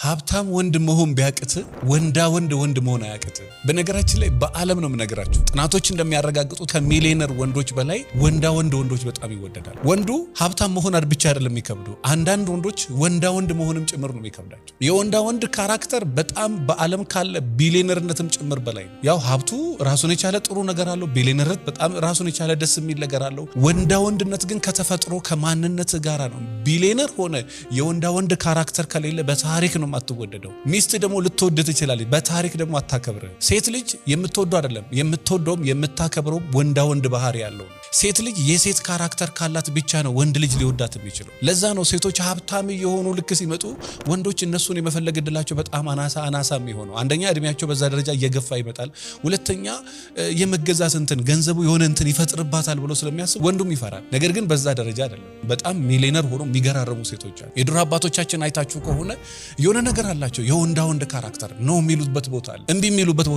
ሀብታም ወንድ መሆን ቢያቅት ወንዳ ወንድ ወንድ መሆን አያቅት። በነገራችን ላይ በዓለም ነው የምነግራችሁ፣ ጥናቶች እንደሚያረጋግጡት ከሚሊዮነር ወንዶች በላይ ወንዳ ወንድ ወንዶች በጣም ይወደዳል። ወንዱ ሀብታም መሆን ብቻ አይደለም የሚከብደው፣ አንዳንድ ወንዶች ወንዳ ወንድ መሆንም ጭምር ነው የሚከብዳቸው። የወንዳ ወንድ character በጣም በዓለም ካለ ቢሊዮነርነትም ጭምር በላይ ነው። ያው ሀብቱ ራሱን የቻለ ጥሩ ነገር አለው። ቢሊዮነርነት በጣም ራሱን የቻለ ደስ የሚል ነገር አለው። ወንዳ ወንድነት ግን ከተፈጥሮ ከማንነት ጋራ ነው። ቢሊዮነር ሆነ የወንዳ ወንድ character ከሌለ በታሪክ ነው የማትወደደው። ሚስት ደግሞ ልትወድ ትችላለች፣ በታሪክ ደግሞ አታከብር። ሴት ልጅ የምትወደው አይደለም፣ የምትወደውም የምታከብረው ወንዳ ወንድ ባህሪ ያለው ነው። ሴት ልጅ የሴት character ካላት ብቻ ነው ወንድ ልጅ ሊወዳት የሚችለው። ለዛ ነው ሴቶች ሀብታም እየሆኑ ልክ ሲመጡ ወንዶች እነሱን የመፈለግ እድላቸው በጣም አናሳ አናሳ የሚሆነው። አንደኛ እድሜያቸው በዛ ደረጃ እየገፋ ይመጣል። ሁለተኛ የመገዛት እንትን ገንዘቡ የሆነ እንትን ይፈጥርባታል ብሎ ስለሚያስብ ወንዱም ይፈራል። ነገር ግን በዛ ደረጃ አይደለም። በጣም ሚሊዮነር ሆኖ የሚገራረሙ ሴቶች አሉ። የድሮ አባቶቻችን አይታችሁ ከሆነ የሆነ ነገር አላቸው። የወንዳ ወንድ character ነው የሚሉበት ቦታ አለ፣ እምቢ የሚሉበት ቦታ